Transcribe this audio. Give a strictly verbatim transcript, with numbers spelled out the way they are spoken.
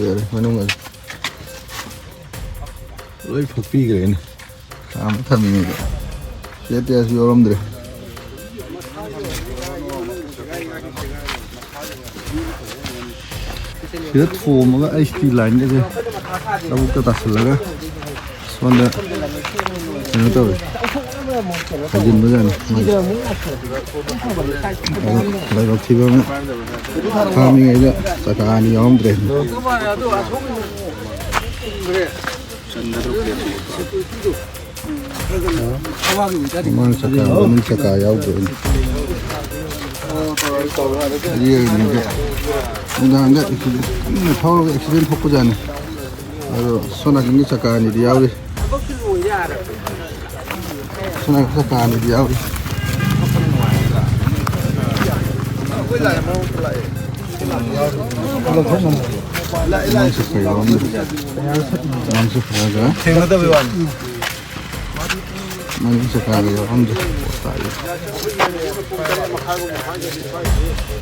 ꯌꯥꯔꯦ, ꯃꯅꯨꯡꯗ ꯂꯣꯏ ꯐꯛꯄꯤꯈ꯭ꯔꯦꯅꯦ꯫ ꯈꯥꯝꯃ ꯊꯝꯃꯤꯉꯩꯗ ꯆꯦ ꯇꯦꯁꯨ ꯌꯥꯎꯔꯝꯗ꯭ꯔꯦ꯫ ꯁꯤꯗ ꯊꯣꯝꯃꯒ ꯑꯩꯁ ꯇꯤ ꯂꯥꯏꯟꯒꯁꯦ ꯂꯧꯕꯨꯛꯇ ꯇꯥꯁꯤꯜꯂꯒ ꯁꯣꯝꯗ ꯀꯩꯅꯣ ꯇꯧꯋꯦ, ꯍꯥꯏꯖꯤꯟꯕꯖꯥꯠꯅꯤ ꯃꯣꯏ꯫ ꯑꯗꯣ ꯂꯥꯏꯕꯛ ꯊꯤꯕ ꯑꯃ ꯈꯥꯝꯃꯤꯉꯩꯗ ꯆꯀꯥ ꯑꯅꯤ ꯌꯥꯎꯔꯝꯗ꯭ꯔꯦ꯫ ꯃꯃꯥꯡ ꯆꯀꯥ, ꯃꯅꯤꯡ ꯆꯀꯥ ꯌꯥꯎꯗ꯭ꯔꯦ꯫ ꯑꯗꯨ ꯌꯦꯡꯉꯒ ꯅꯨꯡꯗꯥꯡꯗ ꯀꯟꯅ ꯊꯧꯔꯒ ꯑꯦꯛꯁꯤꯗꯦꯟ ꯊꯣꯛꯄꯖꯥꯠꯅꯤ꯫ ꯑꯗꯣ ꯁꯣꯝ ꯅꯥꯀꯟꯒꯤ ꯆꯀꯥ ꯑꯅꯤꯗꯤ ꯌꯥꯎꯔꯤ꯫ ꯁꯣꯝ ꯅꯥꯀꯟ ꯆꯀꯥ ꯑꯅꯤꯗꯤ ꯌꯥꯎꯔꯤ꯫ ꯃꯃꯥꯡ ꯆꯀꯥ ꯌꯥꯎꯔꯝꯗ꯭ꯔꯦ꯫ ꯃꯃꯥꯡ ꯆꯀꯥꯒ ꯊꯦꯡꯅꯗꯕꯩ ꯋꯥꯅꯤ꯫ ꯃꯅꯤꯡ ꯆꯀꯥꯒ ꯌꯥꯎꯔꯝꯗ꯭ꯔꯦ꯫